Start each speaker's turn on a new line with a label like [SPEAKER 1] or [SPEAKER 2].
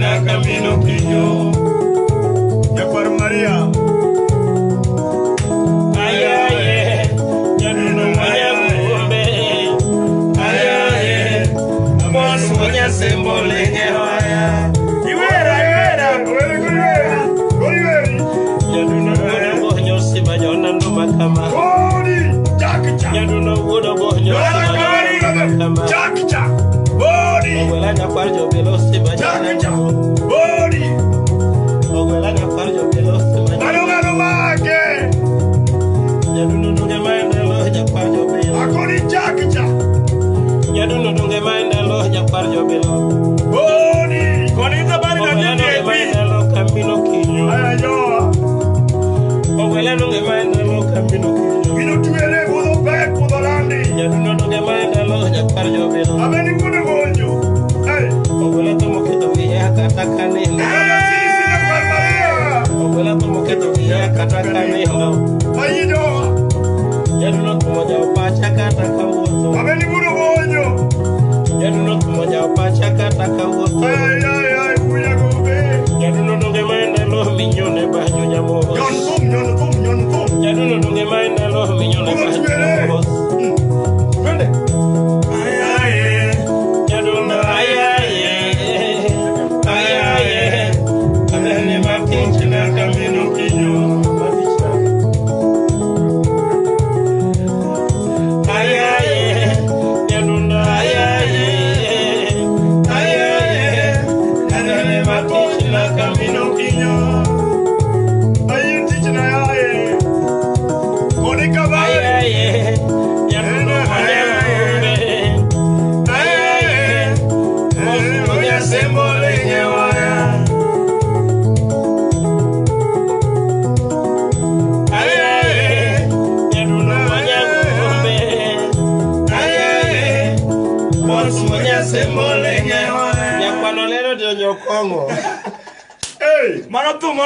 [SPEAKER 1] na kamino kinyo.
[SPEAKER 2] Nyakwar Maria.
[SPEAKER 1] Ayaye, nyadundo manyagombe. Ayaye, boss manyasembo lenye waya.
[SPEAKER 2] Iwera, iwera. Iwera, iwera. Iwera.
[SPEAKER 1] Nyadundo wuodo bonyo sima nyona nduma kama.
[SPEAKER 2] Kodi. Chak cha.
[SPEAKER 1] Nyadundo wuodo bonyo sima nyona nduma kama.
[SPEAKER 2] Chak cha. Bodi.
[SPEAKER 1] Ogwela nyakwar jobilo sima
[SPEAKER 2] Chak
[SPEAKER 1] nyona
[SPEAKER 2] cha. Bodi.
[SPEAKER 1] Ogwela nyakwar jobilo sima
[SPEAKER 2] Mano
[SPEAKER 1] nyona.
[SPEAKER 2] ngano make.
[SPEAKER 1] Nyadundo dunge maendelo nyakwar jobilo.
[SPEAKER 2] Akoni chak cha.
[SPEAKER 1] Nyadundo dunge maendelo nyakwar jobilo.
[SPEAKER 2] Bodi.
[SPEAKER 3] Koni habari na
[SPEAKER 1] Ogwela dunge
[SPEAKER 3] DDP.
[SPEAKER 1] maendelo kamino kinyo.
[SPEAKER 2] Aya joa.
[SPEAKER 1] Ogwela dunge maendelo kamino kinyo.
[SPEAKER 2] Gino tuere budho pek budho landi.
[SPEAKER 1] Nyadundo dunge maendelo nyakwar jobilo.
[SPEAKER 2] Abeni wuodo gonjo. Hey.
[SPEAKER 1] Ogwela to moketo wiye kata kanindo.
[SPEAKER 2] Aya sisi nyakwar Maria.
[SPEAKER 1] Ogwela to moketo wiye kata kanindo.
[SPEAKER 2] Ayi joa.
[SPEAKER 1] Nyadundo thumo jawo pacha kata kawuotho.
[SPEAKER 2] Abeni wuodo gonjo.
[SPEAKER 1] Nyadundo thumo jawo pacha kata kawuotho.
[SPEAKER 2] Ay ay ay buya gobe.
[SPEAKER 1] Nyadundo dunge maendelo minyone banyo nyamos.
[SPEAKER 2] Nyon thum, nyon thum, nyon thum.
[SPEAKER 1] Nyadundo dunge maendelo minyone
[SPEAKER 2] Budho
[SPEAKER 1] banyo
[SPEAKER 2] tuere.
[SPEAKER 1] nyamos.
[SPEAKER 2] Twende. Ayaye.
[SPEAKER 1] Nyadundo ayaye, ayaye, anene matich na kamino kinyo. Matich na. Ayaye, nyadundo ayaye, ayaye, anene matich na kamino kinyo.
[SPEAKER 2] Ayi tich na yaye. Koni kabari.
[SPEAKER 1] Ayaye, nyadundo manyagombe. Ayaye, mosu manyasembo lenye waya. Ayaye, nyadundo manyagombe. Ayaye, mosu manyasembo lenye waya. Nyakwano lero jonyo kong'o.
[SPEAKER 2] Hey.
[SPEAKER 3] Mano thum.